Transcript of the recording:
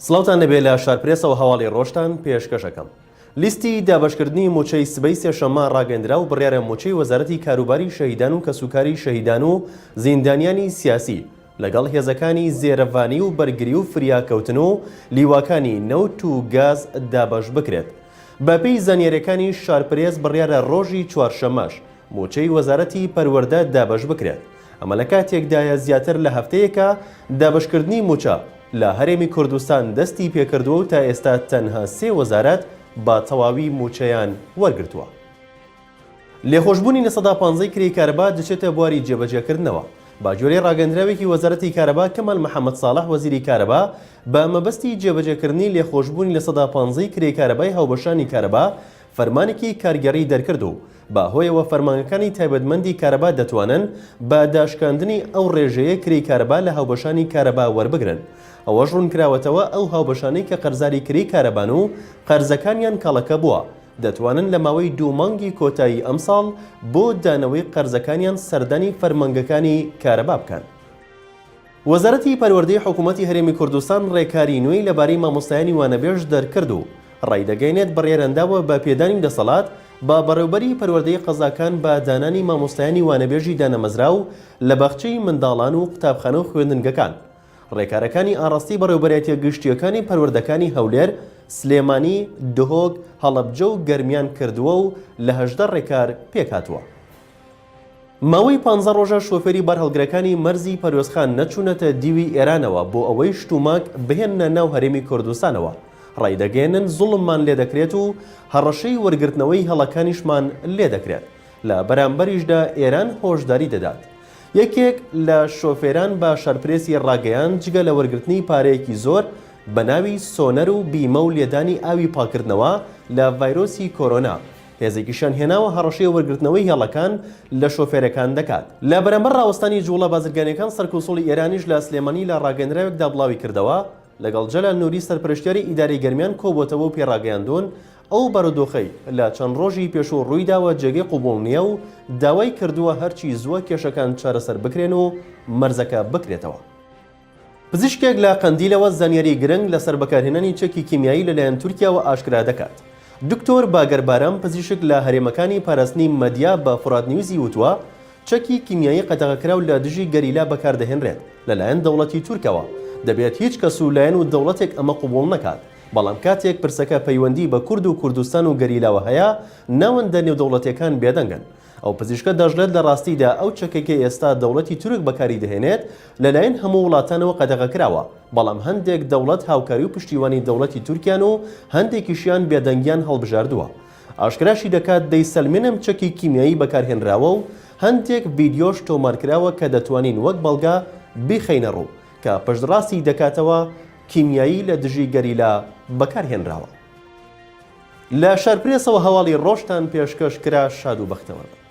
سڵاوتان لێبێ لە شارپرێسەوە هەواڵی ڕۆژتان پێشکەش ئەکەم. لیستی دابەشکردنی مووچەی سبەی سێشەممە ڕاگەندرا و بڕیارە مووچەی وەزارەتی کاروباری شەهیدان و کەسوکاری شەهیدان و زیندانیانی سیاسی لەگەڵ هێزەکانی زێرەڤانی و بەرگری و فریاکەوتن و لیواکانی نەوت و گاز دابەش بکرێت. بەپێی زانیارییەکانی شارپرێس بڕیارە ڕۆژی چوارشەممەش مووچەی وەزارەتی پەروەردە دابەش بکرێت. ئەمە لە کاتێکدایە زیاتر لە هەفتەیەکە دابەشکردنی مووچە لە هەرێمی کوردستان دەستی پێکردووە و تا ئێستا تەنها سێ وەزارەت بە تەواوی مووچەیان وەرگرتووە. لێخۆشبوونی 15% ی کرێی کارەبا دەچێتە بواری جێبەجێکردنەوە. بەگوێرەی ڕاگەندراوێکی وەزارەتی کارەبا، کەمال محەمەد ساڵح وەزیری کارەبا بە مەبەستی جێبەجێکردنی لێخۆشبوونی 15% ی کرێی کارەبای هاوبەشانی کارەبا فەرمانێکی کارگێڕی دەرکرد و بە هۆیەوە فەرمانگەکانی تایبەتمەندی کارەبا دەتوانن بە داشکاندنی ئەو ڕێژەیە کرێی کارەبا لە هاوبەشانی کارەبا وەربگرن. ئەوەش ڕوونکراوەتەوە ئەو هاوبەشانەی کە قەرزاری کرێی کارەبان و قەرزەکانیان کەڵەکە بووە دەتوانن لە ماوەی دوو مانگی کۆتایی ئەمساڵ بۆ دانەوەی قەرزەکانیان سەردانی فەرمانگەکانی کارەبا بکەن. وەزارەتی پەروەردەی حکومەتی هەرێمی کوردستان ڕێکاری نوێی لەبارەی مامۆستایانی وانەبێژ دەرکرد و ڕایدەگەیەنێت بڕیاریانداوە بە پێدانی دەسەڵات بە بەڕێوبەری پەروەردەی قەزاکان بە دانانی مامۆستایانی وانەبێژی دانەمەزراو لە باخچەی منداڵان و قوتابخانە و خوێندنگەکان ڕێکارەکانی ئاڕاستەی بەڕێوبەرایەتیە گشتییەکانی پەروەردەکانی هەولێر، سلێمانی، دهۆک، هەڵەبجە و گەرمیان کردووە و لە 18 ڕێکار پێکهاتووە. ماوەی پانزە ڕۆژە شۆفێری بارهەڵگرەکانی مەرزی پەروێزخان نەچوونەتە دیوی ئێرانەوە بۆ ئەوەی شتومەک بهێننە ناو هەرێمی کوردستانەوە، ڕایدەگەیەنن زوڵممان لێدەکرێت و هەڕەشەی وەرگرتنەوەی هێڵەکانیشمان لێدەکرێت، لە بەرامبەریشدا ئێران هۆشداری دەدات. یەکێک لە شۆفێران بە شارپرێسی ڕاگەیاند جگە لە وەرگرتنی پارەیەکی زۆر بە ناوی سۆنەر و بیمە و لێدانی ئاوی پاککردنەوە لە ڤایرۆسی کۆرۆنا، هێزێکیشیان هێناوە هەڕەشەی وەرگرتنەوەی هێڵەکان لە شۆفێرەکان دەکات. لە بەرامبەر ڕاوەستانی جوڵە بازرگانیەکان سەرکونسوڵی ئێرانیش لە سلێمانی لە ڕاگەیەندراوێکدا بڵاویکردەوە، لەگەڵ جەلال نوری سەرپەرشتیاری ئیدارەی گەرمیان کۆبووەتەوە و پێیڕاگەیاندوون ئەو بارودۆخەی لە چەند ڕۆژی پێشوو ڕوویداوە جێگەی قبوڵ نییە و داوای کردووە هەرچی زووە کێشەکان چارەسەر بکرێن و مەرزەکە بکرێتەوە. پزیشکێک لە قەندیلەوە زانیاری گرنگ لەسەر بەکارهێنانی چەکی کیمیایی لەلایەن تورکیاوە ئاشکرا دەکات. دکتۆر باگەر بارام پزیشک لە هەرێمەکانی پاراستنی مەدیا بە فورات نیوزی وتووە، چەکی کیمیایی قەدەغەکراو لە دژی گەریلا بەکاردەهێنرێت لەلایەن دەوڵەتی تورکەوە، دەبێت هیچ کەس و لایەن و دەوڵەتێک ئەمە قبوڵ نەکات، بەڵام کاتێک پرسەکە پەیوەندی بە کورد و کوردستان و گەریلاوە هەیە، ناوەندە نێودەوڵەتیەکان بێدەنگن. ئەو پزیشکە دەشڵێت لە ڕاستیدا ئەو چەکەی کە ئێستا دەوڵەتی تورک بەکاری دەهێنێت لەلایەن هەموو وڵاتانەوە قەدەغەکراوە، بەڵام هەندێک دەوڵەت هاوکاری و پشتیوانی دەوڵەتی تورکیان و هەندێکیشیان بێدەنگیان هەڵبژاردووە. ئاشکراشی دەکات دەیسەلمێنم چەکی کیمیایی بەکارهێنراوە و هەندێک ڤیدیۆش تۆمارکراوە کە دەتوانین وەک بەڵگە بیخەینە ڕوو کە پشتڕاستی دەکاتەوە کیمیایی لە دژی گەریلا بەکارهێنراوە. لە شارپرێسەوە هەواڵی ڕۆژتان پێشکەش کرا شاد و بەختەوەر بن.